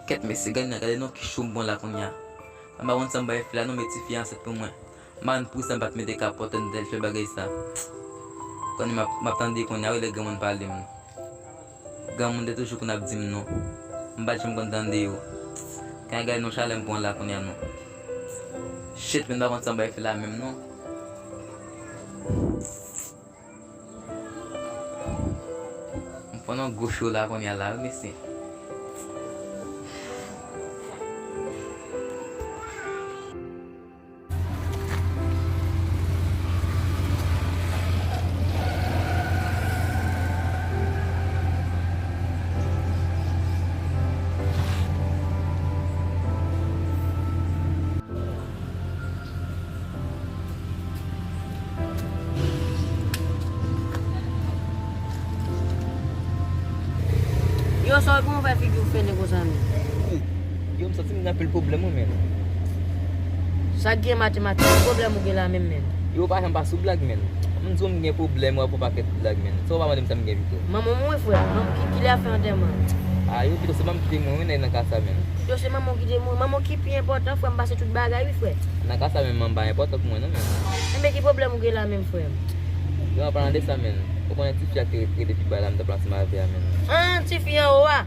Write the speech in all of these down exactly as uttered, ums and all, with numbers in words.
Kèt mesye, gade nan, gade non ki cho m pran la kounye a. M pa konn sa m bay fi la non, men tifi ansent pou mwen. M pa konn poukisa m pa t mete kapòt anndan l fè bagay sa. Konnen m ap, m ap tande kounye a wi lè granmoun pale m. Granmoun te toujou konn ap di m non. M pa t janm konn tande yo. Kounye a gade non chalè m pran la kounye a non. Shit, men m pa konn sa m bay fi la menm non. M pran yon gwo cho la kounye a la wi mesye. Yo, sa w gen w fè figi w fennen konsa menm? Yo, m santi m gen anpil pwoblèm wi menm. Sa k gen matematik, ki pwoblèm ou gen la menm menm? Yo, pa janm pa sou blag menm. M di w m gen pwoblèm, w ap fè yon pakèt blag menm. Sa w pa mande m sa m gen pito? Manman w wi frè, manman ki, ki lè ap fè antèman? A yo, pito se manman ki te mouri wi nan ka sa menm. Yo, se manman w ki te mouri. Manman w ki pi enpòtan, frè m, pase tout bagay wi frè. Nan ka sa menm, manman pa enpòtan pou mwen non menm. Enben ki pwoblèm ou gen la menm frè m? Yo, an palan de sa menm, ou konnen tifi a ki te rete pi ba la m t ap pase m avè a menm? An, tifi anwo a?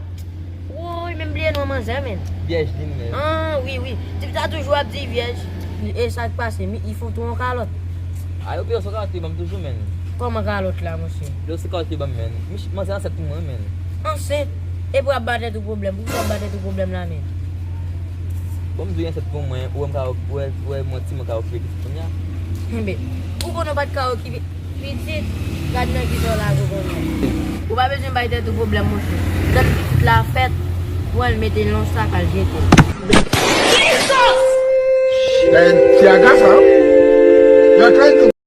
Woy, men m bliye non manzè menm. Vyèj li menm. An, wi, wi. Tifi sa toujou ap di vyèj. E sa k pase, mi, li fout ou yon kalòt. A yo, pito se yon kalòt li ban m toujou menm. Kòman kalòt la, monchè? Yo, se kalòt li ban m menm. Mich-, manzè ansent pou mwen menm. Ansent? Epi w ap ba tèt ou pwoblèm. Poukisa w ap ba tèt ou pwoblèm la menm? Bon, m di w li ansent pou mwen, ou wè m ka, ou wè, ou wè mwen timoun ka okipe pitit kounye a. Enben, ou konnen w pa t ka okipe pitit, gad nan kisa w lage w kounye a. Ou pa bezwen bay tèt ou pwoblèm, monchè. Lè pitit la fèt, ou al mete l nan yon sak, al jete l. Ti aga sa, wi. Yo tande.